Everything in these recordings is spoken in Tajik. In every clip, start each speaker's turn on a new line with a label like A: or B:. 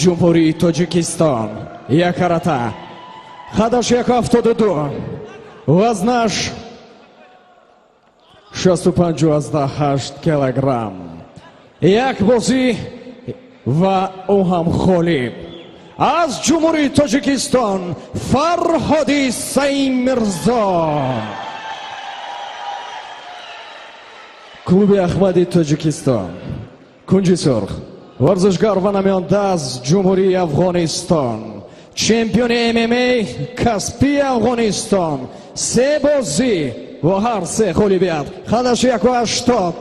A: Ҷумҳурии Тоҷикистон, якарата, қадаш 1,72, вазнаш 65,8 килограмм. Як бозӣ ва ӯ ҳам ғолиб. Аз Ҷумҳурии Тоҷикистон Фарҳоди Саимирзо. Клуби Ахмади Тоҷикистон. Кунҷи сурх. Варзишгар ва намоянда аз Ҷумҳурии Афғонистон. Чемпиони ММА касбии Афғонистон. Се бозӣ ва ҳар се ғолибият. Қадаш 1,80,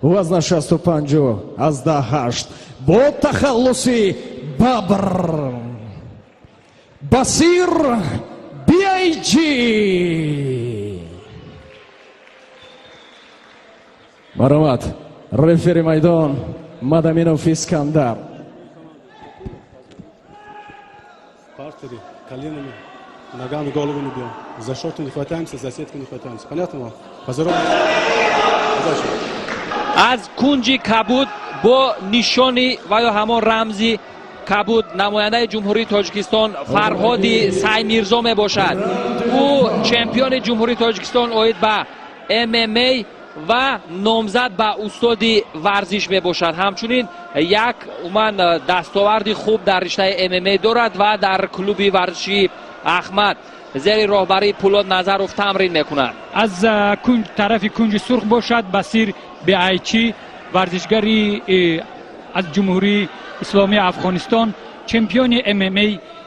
A: вазнаш 65,8. Бо тахаллуси Бабр. Басир Биайҷи. Марҳамат, рефери майдон Мадаминов Искандар.
B: Партере, коленами, ногами голову не бьем. За шорты не хватаемся, за сетку не хватаемся. Понятно вам? Поздоровайтесь. Удачи.
C: Аз кунҷи кабуд бо нишони ва ё ҳамон рамзи кабуд намояндаи Ҷумҳурии Тоҷикистон Фарҳоди Саймирзо мебошад. Ӯ чемпиони Ҷумҳурии Тоҷикистон оид ба ММА ва номзад ба устоди варзиш мебошад. Ҳамчунин як умуман дастоварди хуб дар риштаи ММА дорад ва дар клуби варзишии Ахмад зери роҳбарии Пулод Назаров тамрин мекунад.
D: Аз тарафи кунҷи сурх бошад Басир Биайчи, варзишгари аз Ҷумҳурии Исломии Афғонистон, чемпиони ММА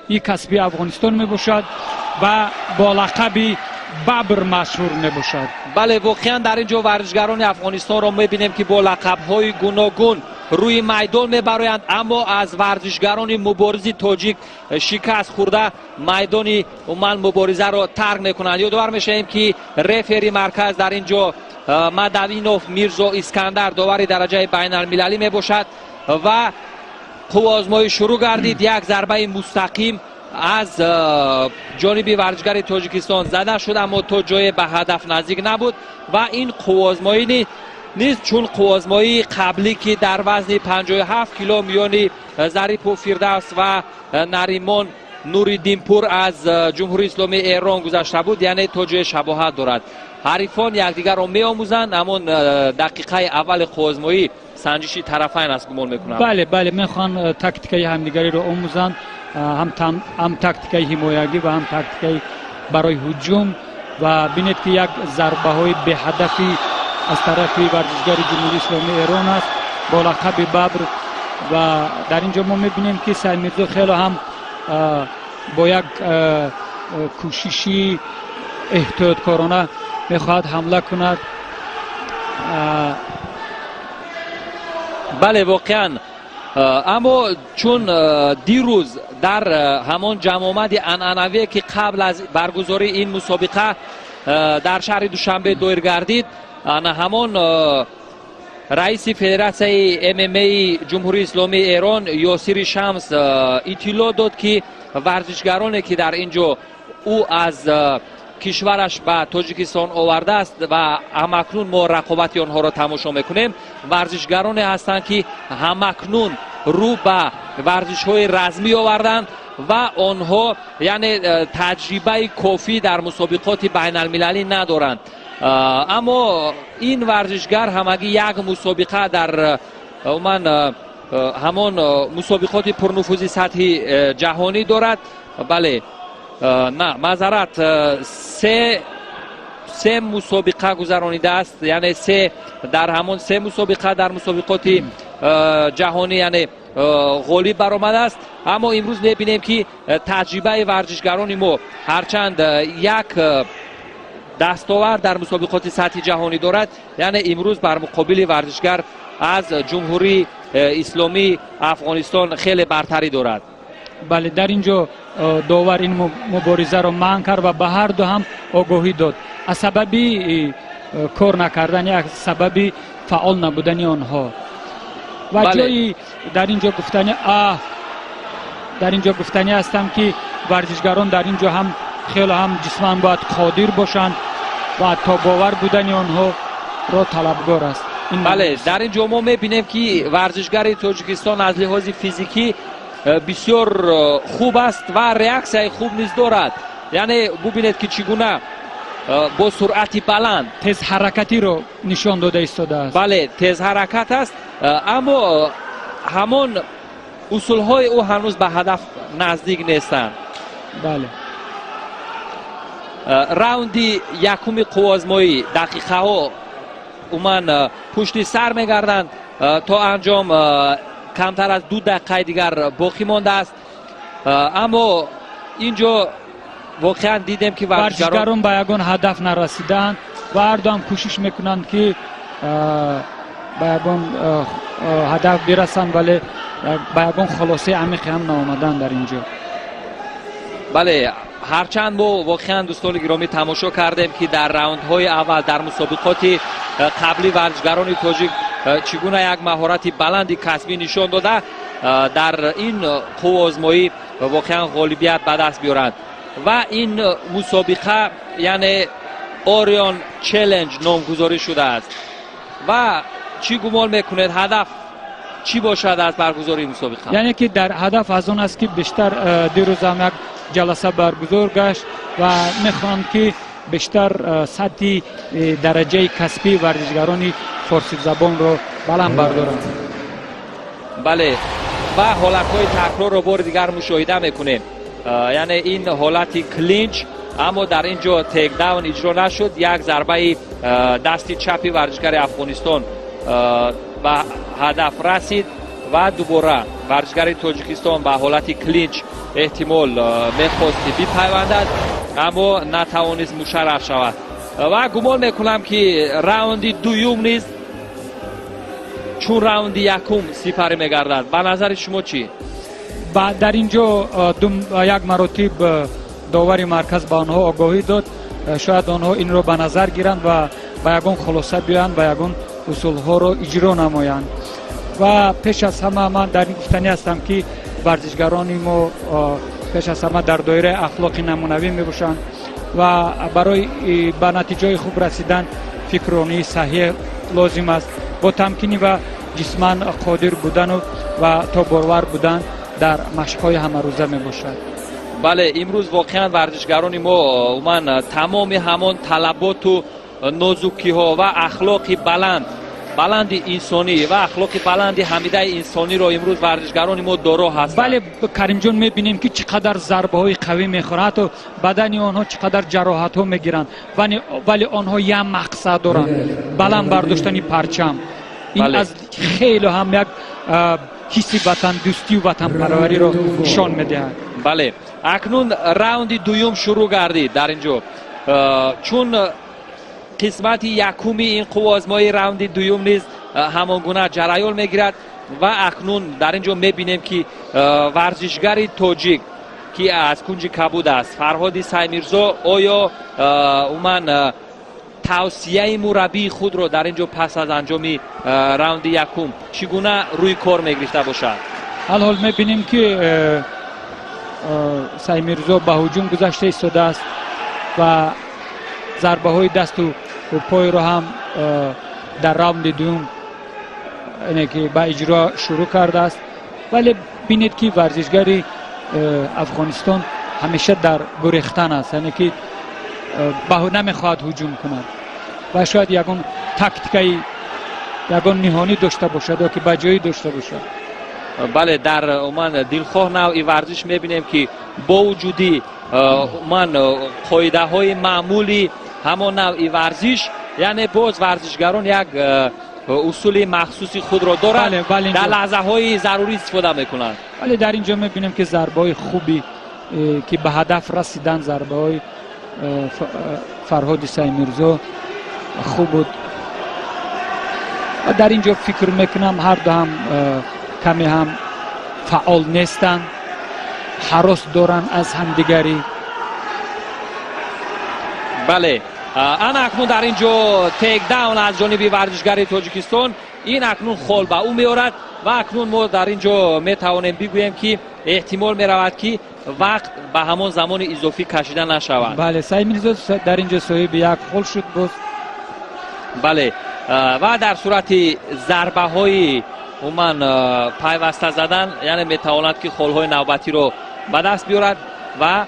D: и касбии Афғонистон мебошад ва бо лақаби Бабр машҳур мебошад.
C: Бале, воқеан дар ин ҷо варзишгарони Афғонистонро мебинем, ки бо лақабҳои гуногун рӯи майдон мебароянд, аммо аз варзишгарони муборизи тоҷик шикаст хӯрда майдони умуман муборизаро тарк мекунанд. Ёдовар мешавем, ки рефери марказ дар ин ҷо Мадавинов Мирзо Искандар, довари дараҷаи байналмилалӣ мебошад ва қувваозмоӣ шурӯъ гардид. Як зарбаи мустақим аз ҷониби варзишгари Тоҷикистон зада шуд, аммо то ҷое ба ҳадаф наздик набуд ва ин қувваозмоӣ низ чун қувваозмоии қаблӣ, ки дар вазни 57 кило миёни Зарипов Фирдавс ва Наримон Нуриддинпур аз Ҷумҳурии Исломии Эрон гузашта буд, яъне то ҷое шабоҳат дорад. Ҳарифон якдигарро меомӯзанд, ҳамон дақиқаи аввали қувваозмоӣ санҷиши тарафайн аст, гумон мекунам.
D: Бале, бале, мехоҳанд тактикаи ҳамдигариро омӯзанд, ҳам тактикаи ҳимоягӣ ва ҳам тактикаи барои ҳуҷум. Ва бинед, ки як зарбаҳои беҳадафи аз тарафи варзишгари Ҷумҳурии Исломии Эрон аст бо лақаби Бабр. Ва дар ин ҷо мо мебинем, ки Саймирзо хеле ҳам бо як кӯшиши эҳтиёткорона мехоҳад ҳамла кунад.
C: Бале, воқеан, аммо чун дирӯз дар ҳамон ҷамъомади анъанавие, ки қабл аз баргузории ин мусобиқа дар шаҳри Душанбе доир гардид, ана ҳамон раиси федератсияи ММАи Ҷумҳурии Исломии Эрон Ёсири Шамс иттилоъ дод, ки варзишгароне, ки дар ин ҷо ӯ аз кишвараш ба Тоҷикистон овардааст ва ҳамакнун мо рақобати онҳоро тамошо мекунем, варзишгароне ҳастанд, ки ҳамакнун рӯ ба варзишҳои размӣ оварданд ва онҳо яъне таҷрибаи кофӣ дар мусобиқоти байналмилалӣ надоранд. Аммо ин варзишгар ҳамагӣ як мусобиқа дар умуман ҳамон мусобиқоти пурнуфузи сатҳи ҷаҳонӣ дорад. Бале, на, маъзарат, се мусобиқа гузаронидааст, яъне се дар ҳамон се мусобиқа дар мусобиқоти ҷаҳонӣ яъне ғолиб баромадааст. Аммо имрӯз мебинем, ки таҷрибаи варзишгарони мо ҳарчанд як дастовард дар мусобиқоти сатҳи ҷаҳонӣ дорад, яъне имрӯз бар муқобили варзишгар аз Ҷумҳурии Исломии Афғонистон хеле бартарӣ дорад.
D: Бале, дар ин ҷо довар ин муборизаро манъ кард ва ба ҳар ду ҳам огоҳӣ дод аз сабаби кор накардан, аз сабаби фаъол набудани онҳо. Ва ҷои дар ин ҷо гуфтани дар ин ҷо гуфтанӣ ҳастам, ки варзишгарон дар ин ҷо ҳам хеле ҳам ҷисман бояд қодир бошанд ва тобовар будани онҳоро талабгор аст.
C: Бале, дар ин ҷо мо мебинем, ки варзишгари Тоҷикистон аз лиҳози физикӣ бисёр хуб аст ва реаксияи хуб низ дорад. Яъне бубинед, ки чӣ гуна бо суръати баланд
D: тезҳаракатиро нишон дода истодааст.
C: Бале, тезҳаракат аст, аммо ҳамон усулҳои ӯ ҳанӯз ба ҳадаф наздик нестанд.
D: Бале.
C: Раунди якуми қувваозмоӣ дақиқаҳо умуман пушти сар мегарданд. То анҷом камтар аз 2 дақиқаи дигар боқӣ мондааст, аммо ин ҷо воқеан дидем, ки
D: варзишгарон ба ягон ҳадаф нарасидаанд ва ҳарду ҳам кӯшиш мекунанд, ки ба ягон ҳадаф бирасанд, вале ба ягон хулосаи амиқе ҳам наомаданд дар ин ҷо.
C: Бале, ҳарчанд мо воқеан, дӯстони гиромӣ, тамошо кардем, ки дар раундҳои аввал дар мусобиқоти қаблӣ варзишгарони тоҷик чӣ гуна як маҳорати баланди касбӣ нишон дода, дар ин қувваозмоӣ воқеан ғолибият ба даст биёранд. Ва ин мусобиқа, яъне Орион Челлендж номгузорӣ шудааст. Ва чӣ гумон мекунед, ҳадаф чӣ бошад аз баргузории мусобиқа?
D: Яъне ки дар ҳадаф аз он аст, ки бештар дирӯз ҳам як ҷаласа баргузор гашт ва мехоҳам, ки бештар сатҳи дараҷаи касбии варзишгарони форсизабонро баланд бардоранд.
C: Бале, ва ҳолатҳои такрорро бори дигар мушоҳида мекунем, яъне ин ҳолати клинч, аммо дар ин ҷо тейкдаун иҷро нашуд. Як зарбаи дасти чапи варзишгари Афғонистон ба ҳадаф расид ва дубора варзишгари Тоҷикистон ба ҳолати клинч эҳтимол мехост бипайвандад, аммо натавонист мушарраф шавад. Ва гумон мекунам, ки раунди дуюм низ чун раунди якум сипарӣ мегардад. Ба назари шумо чӣ?
D: Дар ин ҷо як маротиб довари марказ ба онҳо огоҳӣ дод. Шояд онҳо инро ба назар гиранд ва ба ягон хулоса биёянд ва ягон усулҳоро иҷро намоянд. Ва пеш аз ҳама ман дар ин гуфтанӣ ҳастам, ки варзишгарони мо пеш аз ҳама дар доираи ахлоқи намунавӣ мебошанд ва барои ба натиҷаҳои хуб расидан фикрронии саҳеҳ лозим аст, бо тамкинӣ ва ҷисман қодир будану ва тобовар будан дар машқҳои ҳамарӯза мебошад.
C: Бале, имрӯз воқеан варзишгарони мо умуман тамоми ҳамон талаботу нозукиҳо ва ахлоқи баланди инсонӣ ва ахлоқи баланди ҳамидаи инсониро имрӯз варзишгарони мо доро ҳастанд.
D: Бале, Каримҷон, мебинем, ки чӣ қадар зарбаҳои қавӣ мехӯранд, ҳатто бадани онҳо чӣ қадар ҷароҳатҳо мегиранд, вале онҳо як мақсад доранд: баланд бардоштани парчам. Ин аз хеле ҳам як ҳисси ватандӯстию ватанпарвариро нишон медиҳад.
C: Бале, акнун раунди дуюм шурӯъ гардид. Дар ин ҷо чун қисмати якуми ин қувваозмоии раунди дуюм низ ҳамон гуна ҷараён мегирад. Ва акнун дар ин ҷо мебинем, ки варзишгари тоҷик, ки аз кунҷи кабуд аст, Фарҳоди Саймирзо, оё умуман тавсияи мураббии худро дар ин ҷо пас аз анҷоми раунди якум чӣ гуна рӯи кор мегирифта бошад?
D: Ҳол мебинем, ки Саймирзо ба ҳуҷум гузашта истодааст ва зарбаҳои дасту пойро ҳам дар раунди дуюм ки ба иҷро шурӯъ кардааст. Вале бинед, ки варзишгари Афғонистон ҳамеша дар гурехтан аст, яъне ки намехоҳад ҳуҷум кунад ва шояд ягон тактикаи ягон ниҳонӣ дошта бошад ё ки ба ҷоӣ дошта бошад.
C: Бале, дар умуман дилхоҳ навъи варзиш мебинем, ки бо вуҷуди умуман қоидаҳои маъмули ҳамон навъи варзиш, яъне боз варзишгарон як усули махсуси худро доранд, дар лаҳзаҳои зарурӣ истифода мекунанд.
D: Вале дар ин ҷо мебинем, ки зарбаҳои хуби ки ба ҳадаф расиданд, зарбаҳои Фарҳоди Саймирзо хуб буд. Ва дар ин ҷо фикр мекунам, ҳарду ҳам каме ҳам фаъол нестанд, ҳарос доранд аз ҳамдигарӣ.
C: Бале, ана акнун дар ин ҷо тейкдаун аз ҷониби варзишгари Тоҷикистон. Ин акнун хол ба ӯ меорад. Ва акнун мо дар ин ҷо метавонем бигӯем, ки эҳтимол меравад, ки вақт ба ҳамон замони изофӣ кашида нашавад.
D: Бале, Саймирзо дар ин ҷо соҳиби як хол шуд боз.
C: Бале, ва дар сурати зарбаҳои Умуман пайваста задан, яъне метавонад, ки холҳои навбатиро ба даст биёрад ва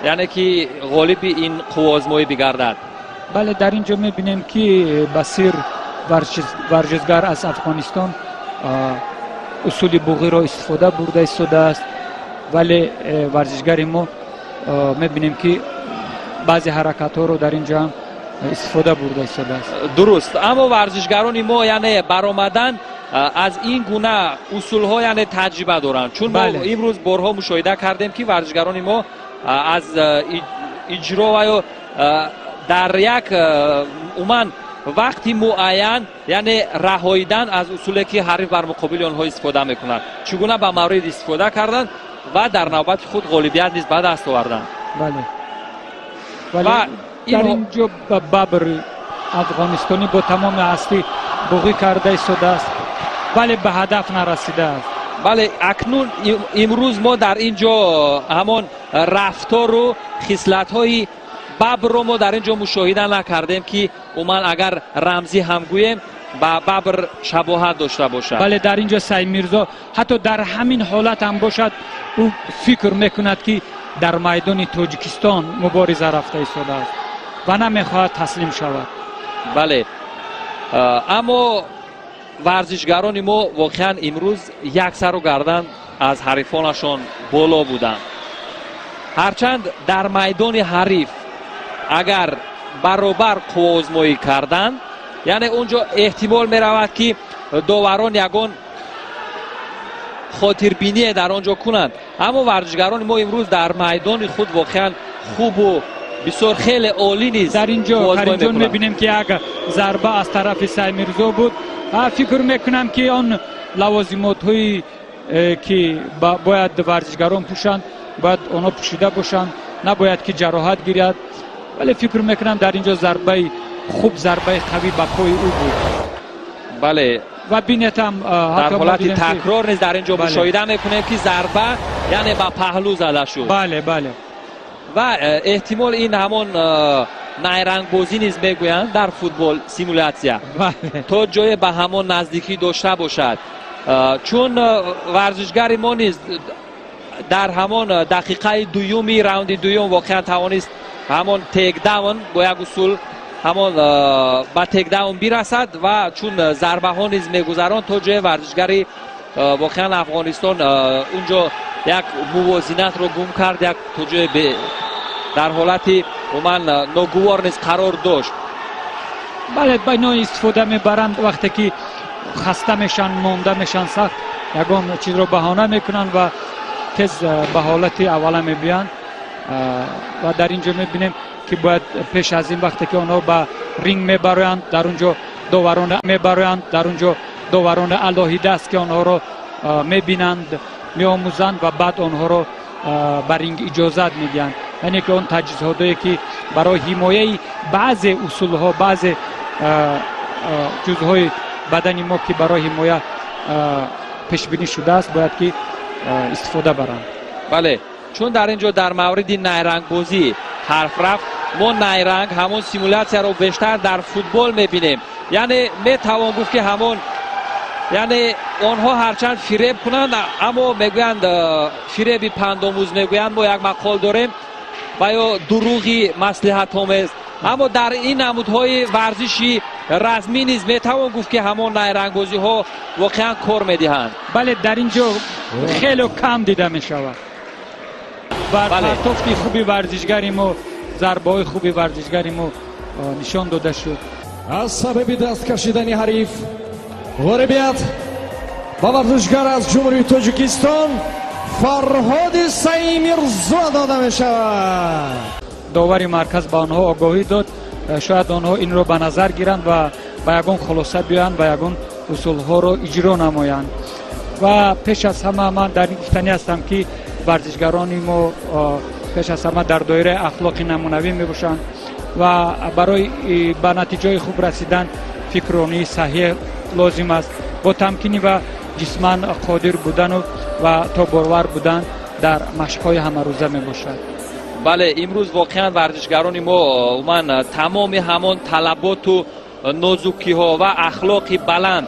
C: яъне ки ғолиби ин қувваозмоӣ бигардад.
D: Бале, дар ин ҷо мебинем, ки Басир, варзишгар аз Афғонистон, усули буғиро истифода бурда истодааст, вале варзишгари мо мебинем, ки баъзе ҳаракатҳоро дар ин ҷо ҳам истифода бурда истодааст.
C: Дуруст, аммо варзишгарони мо, яъне баромадан аз ин гуна усулҳо, яъне таҷриба доранд, чун мо имрӯз борҳо мушоҳида кардем, ки варзишгарони мо аз иҷро ва ё дар як умуман вақти муайян, яъне раҳоидан аз усуле, ки ҳариф бар муқобили онҳо истифода мекунад, чӣ гуна ба маврид истифода карданд ва дар навбати худ ғолибият низ ба даст оварданд.
D: Бале, дар ин ҷо Бабр афғонистонӣ бо тамоми ҳастӣ буғӣ карда истодааст, вале ба ҳадаф нарасидааст.
C: Бале, акнун имрӯз мо дар ин ҷо ҳамон рафтору хислатҳои бабрро мо дар ин ҷо мушоҳида накардем, ки умуман агар рамзӣ ҳам гӯем, ба бабр шабоҳат дошта бошад.
D: Бале, дар ин ҷо Саймирзо ҳатто дар ҳамин ҳолат ҳам бошад, ӯ фикр мекунад, ки дар майдони Тоҷикистон мубориза рафта истодааст ва намехоҳад таслим шавад.
C: Бале, аммо варзишгарони мо воқеан имрӯз як сару гардан аз ҳарифонашон боло буданд. Ҳарчанд дар майдони ҳариф агар баробар қувваозмоӣ карданд, яъне он ҷо эҳтимол меравад, ки доварон ягон хотирбиние дар он ҷо кунанд, аммо варзишгарони мо имрӯз дар майдони худ воқеан хубу бисёр хеле олӣ низ
D: Дар ин ҷо, Каримҷон, мебинем, ки як зарба аз тарафи Саймирзо буд. Фикр мекунам, ки он лавозимотҳои ки бояд варзишгарон пӯшанд, бояд онҳо пӯшида бошанд, набояд ки ҷароҳат гирад, вале фикр мекунам, дар ин ҷо зарбаи хуб, зарбаи қавӣ ба пои ӯ буд.
C: Бале.
D: Ва бинед ҳам.
C: Дар ҳолати такрор низ дар ин ҷо мушоҳида мекунем, ки зарба, яъне ба паҳлӯ зада шуд.
D: бале бале
C: Ва эҳтимол ин ҳамон найрангбозӣ низ мегӯянд дар футбол, симулятсия, то ҷое ба ҳамон наздикӣ дошта бошад, чун варзишгари мо низ дар ҳамон дақиқаи дуюми раунди дуюм воқеан тавонист ҳамон тейкдаун, бо як усул ҳамон ба тейкдаун бирасад ва чун зарбаҳо низ мегузаронд, то ҷое варзишгари воқеан Афғонистон унҷо як мувозинатро гум кард, як то ҷое дар ҳолати умуман ногувор низ қарор дошт.
D: Бале, ба ино истифода мебаранд, вақте ки хаста мешаванд, монда мешаванд сахт, ягон чизро баҳона мекунанд ва тез ба ҳолати аввала мебиёянд. Ва дар ин ҷо мебинем, ки бояд пеш аз ин, вақте ки онҳо ба ринг мебароянд, дар он ҷо доварон мебароянд, дар он ҷо доварони алоҳида аст, ки онҳоро мебинанд, меомӯзанд ва баъд онҳоро ба ринг иҷозат медиҳанд. Яъне ки он таҷҳизотое, ки барои ҳимояи баъзе усулҳо, баъзе ҷузъҳои бадани мо, ки барои ҳимоя пешбинӣ шудааст, бояд ки истифода баранд.
C: Бале, чун дар ин ҷо дар мавриди найрангбозӣ ҳарф рафт, мо найранг, ҳамон симулятсияро бештар дар футбол мебинем. Яъне метавон гуфт, ки ҳамон, яъне онҳо ҳарчанд фиреб кунанд, аммо мегӯянд, фиреби пандомӯз мегӯянд, мо як мақол дорем, ва ё дурӯғи маслиҳатомез, аммо дар ин намудҳои варзиши размӣ низ метавон гуфт, ки ҳамон найрангбозиҳо воқеан кор медиҳанд.
D: Бале, дар ин ҷо хеле кам дида мешавад. Партофти хуби варзишгари мо, зарбаҳои хуби варзишгари мо нишон дода шуд.
A: Аз сабаби даст кашидани ҳариф ғолибият ба варзишгар аз Ҷумҳурии Тоҷикистон Фарҳоди Саимирзо дода мешавад.
D: Довари марказ ба онҳо огоҳӣ дод, шояд онҳо инро ба назар гиранд ва ба ягон хулоса биёянд ва ягон усулҳоро иҷро намоянд. Ва пеш аз ҳама ман дар ин гуфтанӣ ҳастам, ки варзишгарони мо пеш аз ҳама дар доираи ахлоқи намунавӣ мебошанд ва барои ба натиҷаи хуб расидан фикрронии саҳеҳ лозим аст, бо тамкинӣ ва ҷисман қодир будану ва тоборвар будан дар машқҳои ҳамарӯза мебошад.
C: Бале, имрӯз воқеан варзишгарони мо умуман тамоми ҳамон талаботу нозукиҳо ва ахлоқи баланд.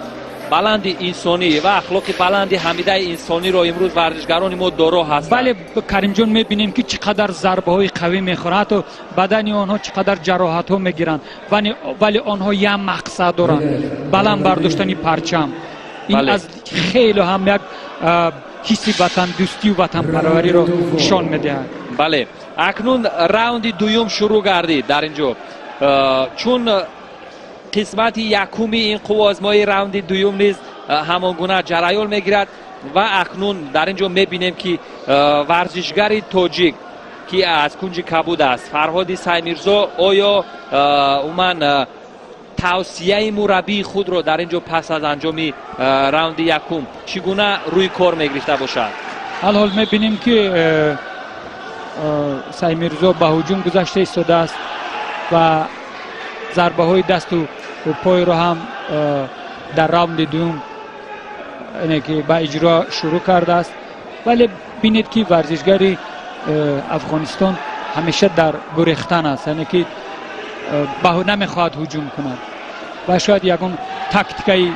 C: Баланди инсонӣ ва ахлоқи баланди ҳамидаи инсониро имрӯз варзишгарони мо доро ҳастанд.
D: Бале, Каримҷон, мебинем, ки чӣ қадар зарбаҳои қавӣ мехӯранд, ҳатто бадани онҳо чӣ қадар ҷароҳатҳо мегиранд, вале онҳо як мақсад доранд: баланд бардоштани парчам. Ин аз хеле ҳам як ҳисси ватандӯстию ватанпарвариро нишон медиҳад.
C: Бале, акнун раунди дуюм шурӯъ гардид. Дар ин ҷо, чун қисмати якуми ин қувваозмоии раунди дуюм низ ҳамон гуна ҷараён мегирад ва акнун дар ин ҷо мебинем, ки варзишгари тоҷик, ки аз кунҷи кабуд аст, Фарҳоди Саймирзо, оё умуман тавсияи мураббии худро дар ин ҷо пас аз анҷоми раунди якум чӣ гуна рӯи кор мегирифта бошад?
D: Ҳол мебинем, ки Саймирзо ба ҳуҷум гузашта истодааст ва зарбаҳои дасту пойро ҳам дар раунди дуюм ки ба иҷро шурӯъ кардааст. Вале бинед, ки варзишгари Афғонистон ҳамеша дар гурехтан аст, яъне ки намехоҳад ҳуҷум кунад ва шояд ягон тактикаи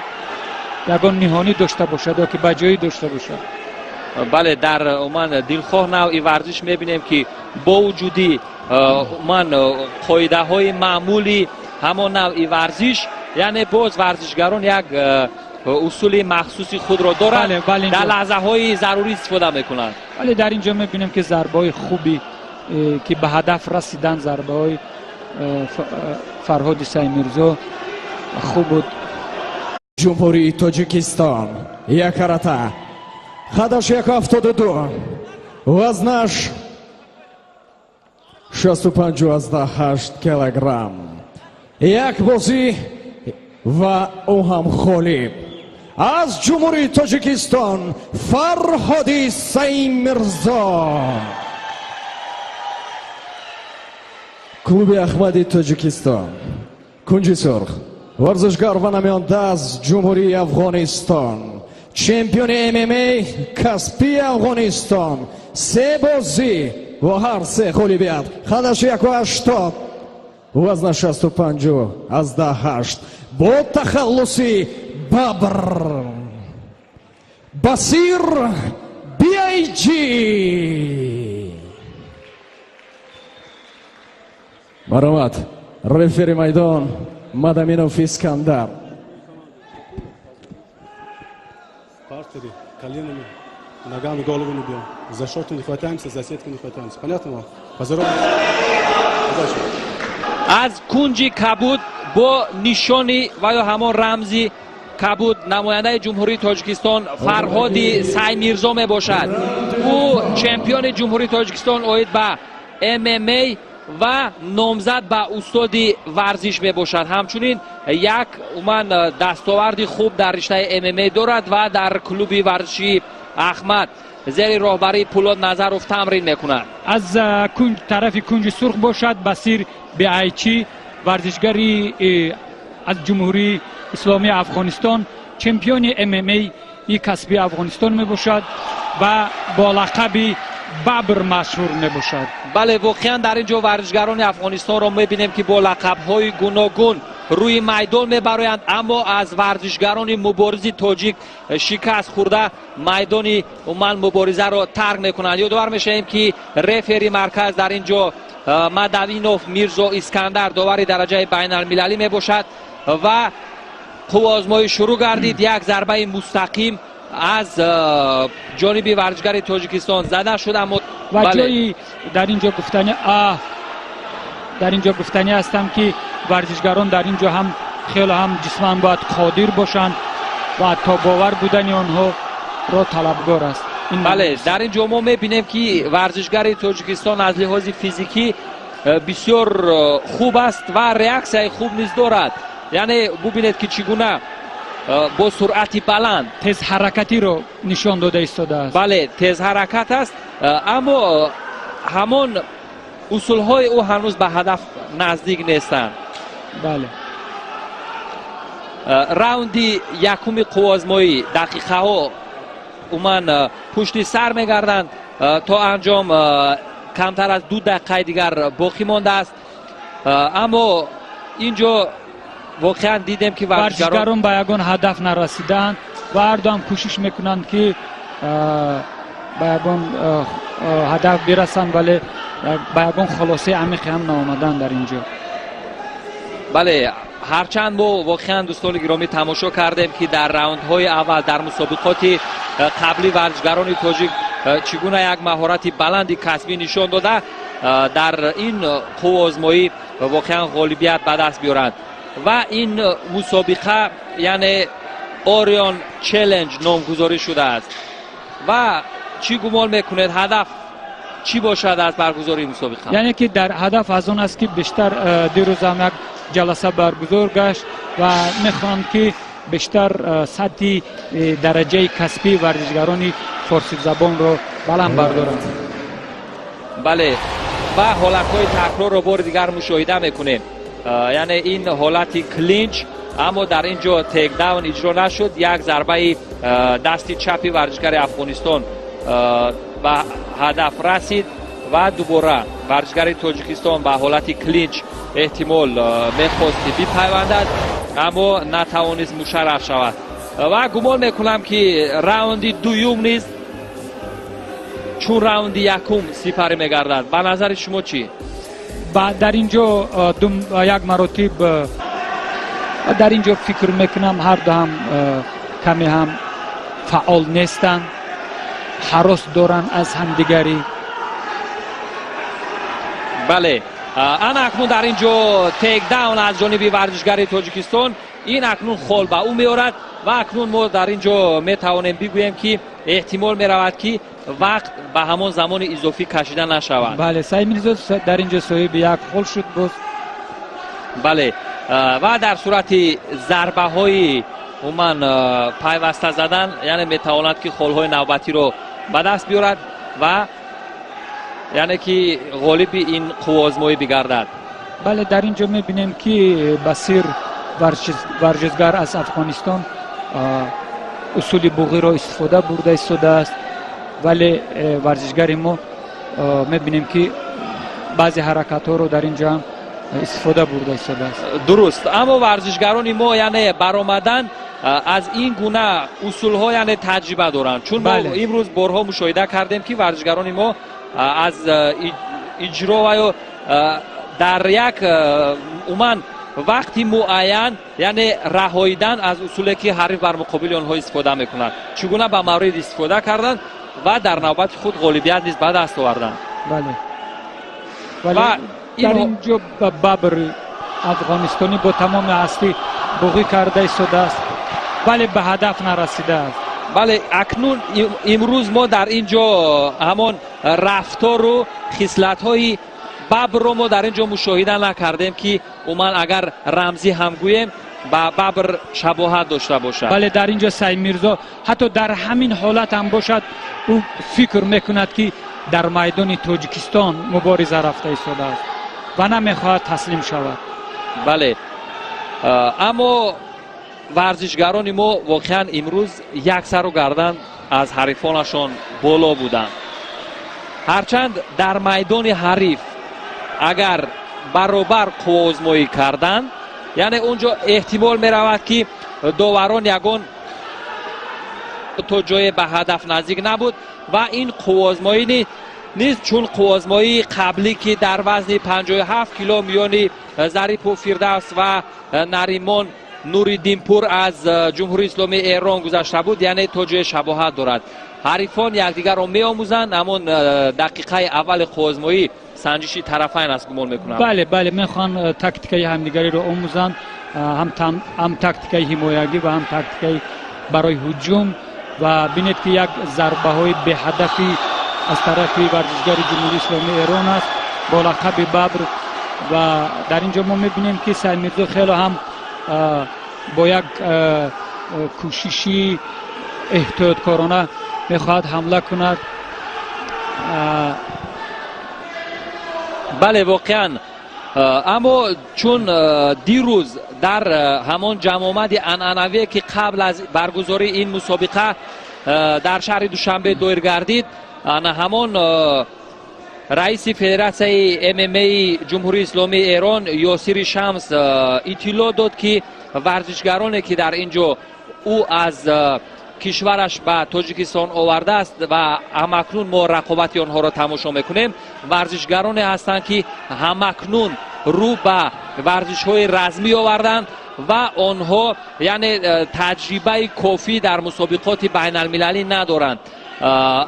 D: ягон ниҳонӣ дошта бошад ё ки ба ҷоӣ дошта бошад.
C: Бале, дар умуман дилхоҳ навъи варзиш мебинем, ки бо вуҷуди умуман қоидаҳои маъмули ҳамон навъи варзиш, яъне боз варзишгарон як усули махсуси худро доранд, дар лаҳзаҳои зарурӣ истифода мекунанд.
D: Вале дар ин ҷо мебинем, ки зарбаҳои хуби, ки ба ҳадаф расидан, зарбаҳои Фарҳоди Саймирзо хуб буд.
A: Ҷумҳурии Тоҷикистон, якарата, қадаш 1,72, вазнаш 65,8 килограмм, як бозӣ ва ӯ ҳам ғолиб, аз Ҷумҳурии Тоҷикистон Фарҳоди Саймирзо, клуби Ахмади Тоҷикистон. Кунҷи сурх, варзишгар ва намоянда аз Ҷумҳурии Афғонистон, чемпиони ММА касбии Афғонистон, се бозӣ ва ҳар се ғолибият, қадаш 1,80, вазна 65,8, бо тахаллуси Бабр, Басир Биайҷи. Марҳамат, рефери майдон Мадаминов Искандар.
B: Партере, коленами, ногами голову не бьем. За шорты не хватаемся, за сетку не хватаемся. Понятно вам? Поздороваемся. Удачи.
C: Аз кунҷи кабуд бо нишони ва ё ҳамон рамзи кабуд намояндаи Ҷумҳурии Тоҷикистон Фарҳоди Саймирзо мебошад. Ӯ чемпиони Ҷумҳурии Тоҷикистон оид ба ММА ва номзад ба устоди варзиш мебошад. Ҳамчунин як умуман дастоварди хуб дар риштаи ММА дорад ва дар клуби варзишии Ахмад зери роҳбарии Пулод Назаров тамрин мекунад.
D: Аз тарафи кунҷи сурх бошад Басир Биайчи, варзишгари аз Ҷумҳурии Исломии Афғонистон, чемпиони ММА касбии Афғонистон мебошад ва бо лақаби Бабр машҳур мебошад.
C: Бале, воқеан дар ин ҷо варзишгарони Афғонистонро мебинем, ки бо лақабҳои гуногун рӯи майдон мебароянд, аммо аз варзишгарони муборизи тоҷик шикаст хӯрда, майдони умуман муборизаро тарк мекунанд. Ёдовар мешавем, ки рефери марказ дар ин ҷо Мадавинов Мирзо Искандар, довари дараҷаи байналмилалӣ мебошад ва қувваозмоӣ шурӯъ гардид. Як зарбаи мустақим аз ҷониби варзишгари Тоҷикистон зада шуд, аммо
D: ва ҷои дар ин ҷо гуфтани дар ин ҷо гуфтанӣ ҳастам, ки варзишгарон дар ин ҷо ҳам хеле ҳам ҷисман бояд қодир бошанд ва тобовар будани онҳоро талабгор аст.
C: Бале, дар ин ҷо мо мебинем, ки варзишгари Тоҷикистон аз лиҳози физикӣ бисёр хуб аст ва реаксияи хуб низ дорад. Яъне бубинед, ки чӣ гуна бо суръати баланд
D: тезҳаракатиро нишон дода истодааст.
C: Бале, тезҳаракат аст, аммо ҳамон усулҳои ӯ ҳанӯз ба ҳадаф наздик нестанд.
D: Бале.
C: Раунди якуми қувваозмоӣ дақиқаҳо умуман пушти сар мегарданд. То анҷом камтар аз 2 дақиқаи дигар боқӣ мондааст, аммо ин ҷо Воқеан дидем, ки
D: варзишгарон ба ягон ҳадаф нарасиданд ва ҳарду ҳам кӯшиш мекунанд, ки ба ягон ҳадаф бирасанд, вале ба ягон хулосаи амиқе ҳам наомаданд дар ин ҷо.
C: Бале, ҳарчанд мо воқеан, дӯстони гиромӣ, тамошо кардем, ки дар раундҳои аввал дар мусобиқоти қаблӣ варзишгарони тоҷик чӣ гуна як маҳорати баланди касбӣ нишон дода, дар ин қувваозмоӣ воқеан ғолибият ба даст биёранд. Ва ин мусобиқа, яъне Орион Челлендж номгузорӣ шудааст. Ва чӣ гумон мекунед, ҳадаф чӣ бошад аз баргузории мусобиқа?
D: Яъне ки дар ҳадаф аз он аст, ки бештар дирӯз ҳам як ҷаласа баргузор гашт ва мехоҳанд, ки бештар сатҳи дараҷаи касбии варзишгарони форсизабонро баланд бардоранд.
C: Бале, ва ҳолатҳои такрорро бори дигар мушоҳида мекунем, яъне ин ҳолати клинч, аммо дар ин ҷо тейкдаун иҷро нашуд. Як зарбаи дасти чапи варзишгари Афғонистон ба ҳадаф расид ва дубора варзишгари Тоҷикистон ба ҳолати клинч эҳтимол мехост, ки бипайвандад, аммо натавонист мушарраф шавад. Ва гумон мекунам, ки раунди дуюм низ чун раунди якум сипарӣ мегардад. Ба назари шумо чӣ?
D: Дар ин ҷо як маротиб дар ин ҷо фикр мекунам, ҳарду ҳам каме ҳам фаъол нестанд, ҳарос доранд аз ҳамдигарӣ.
C: Бале, ана акнун дар ин ҷо тейкдаун аз ҷониби варзишгари Тоҷикистон. Ин акнун хол ба ӯ меорад ва акнун мо дар ин ҷо метавонем бигӯем, ки эҳтимол меравад, ки вақт ба ҳамон замони изофӣ кашида нашавад.
D: Бале, Саидмирзо дар ин ҷо соҳиби як хол шуд боз.
C: Бале, ва дар сурати зарбаҳои умуман пайваста задан, яъне метавонад, ки холҳои навбатиро ба даст биёрад ва яъне ки ғолиби ин қувваозмоӣ бигардад.
D: Бале, дар ин ҷо мебинем, ки Басир, варзишгар аз Афғонистон, усули буғиро истифода бурда истодааст, вале варзишгари мо мебинем, ки баъзе ҳаракатҳоро дар ин ҷо ҳам истифода бурда истодааст.
C: Дуруст, аммо варзишгарони мо, яъне баромадан аз ин гуна усулҳо, яъне таҷриба доранд, чун мо имрӯз борҳо мушоҳида кардем, ки варзишгарони мо аз иҷро ва ё дар як умуман вақти муайян, яъне раҳоидан аз усуле, ки ҳариф бар муқобили онҳо истифода мекунад, чӣ гуна ба маврид истифода карданд ва дар навбати худ ғолибият низ ба даст оварданд.
D: Бале, дар ин ҷо Бабр афғонистонӣ бо тамоми ҳастӣ буғӣ карда истодааст, вале ба ҳадаф нарасидааст.
C: Бале, акнун имрӯз мо дар ин ҷо ҳамон рафтору хислатҳои бабрро мо дар ин ҷо мушоҳида накардем, ки умуман агар рамзӣ ҳам гӯем, ба бабр шабоҳат дошта бошад.
D: Бале, дар ин ҷо Саидмирзо ҳатто дар ҳамин ҳолат ҳам бошад, ӯ фикр мекунад, ки дар майдони Тоҷикистон мубориза рафта истодааст ва намехоҳад таслим шавад.
C: Бале, аммо варзишгарони мо воқеан имрӯз як сару гардан аз ҳарифонашон боло буданд. Ҳарчанд дар майдони ҳариф агар баробар қувваозмоӣ карданд, яъне он ҷо эҳтимол меравад, ки доварон ягон то ҷое ба ҳадаф наздик набуд. Ва ин қувваозмоӣ низ чун қувваозмоии қаблӣ, ки дар вазни 57 кило миёни Зарипу Фирдавс ва Наримон Нуриддинпур аз Ҷумҳурии Исломии Эрон гузашта буд, яъне то ҷое шабоҳат дорад. Ҳарифон якдигарро меомӯзанд. Ҳамон дақиқаи аввали қувваозмоӣ санҷиши тарафайн аст, гумон мекунам.
D: Бале, мехоҳанд тактикаи ҳамдигариро омӯзанд, ҳам тактикаи ҳимоягӣ ва ҳам тактикаи барои ҳуҷум. Ва бинед, ки як зарбаҳои беҳадафи аз тарафи варзишгари Ҷумҳурии Исломии Эрон аст бо лақаби Бабр. Ва дар ин ҷо мо мебинем, ки Саидмирзо хело ҳам бо як кӯшиши эҳтиёткорона мехоҳад ҳамла кунад.
C: Бале, воқеан, аммо чун дирӯз дар ҳамон ҷамъомади анъанавие, ки қабл аз баргузории ин мусобиқа дар шаҳри Душанбе доир гардид, ана ҳамон Раиси федератсияи ММАи Ҷумҳурии Исломии Эрон Ёсири Шамс иттилоъ дод, ки варзишгароне, ки дар ин ҷо ӯ аз кишвараш ба Тоҷикистон овардааст ва ҳамакнун мо рақобати онҳоро тамошо мекунем, варзишгароне ҳастанд, ки ҳамакнун рӯ ба варзишҳои размӣ оварданд ва онҳо, яъне, таҷрибаи кофӣ дар мусобиқоти байналмилалӣ надоранд.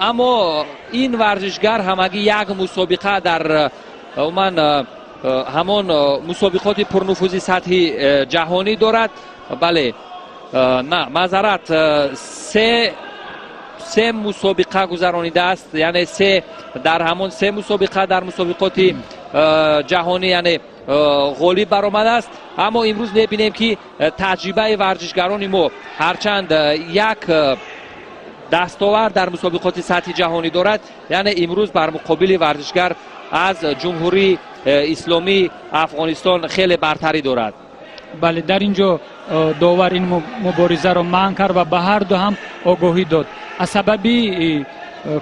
C: Аммо ин варзишгар ҳамагӣ як мусобиқа дар умуман ҳамон мусобиқоти пурнуфузи сатҳи ҷаҳонӣ дорад. Бале, на, маъзарат, се мусобиқа гузаронидааст, яъне се дар ҳамон се мусобиқа дар мусобиқоти ҷаҳонӣ, яъне, ғолиб баромадааст. Аммо имрӯз мебинем, ки таҷрибаи варзишгарони мо, ҳарчанд як дастовард дар мусобиқоти сатҳи ҷаҳонӣ дорад, яъне имрӯз бар муқобили варзишгар аз Ҷумҳурии Исломии Афғонистон хеле бартарӣ дорад.
D: Бале, дар ин ҷо довар ин муборизаро манъ кард ва ба ҳар ду ҳам огоҳӣ дод аз сабаби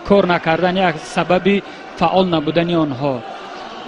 D: кор накардан, аз сабаби фаъол набудани онҳо.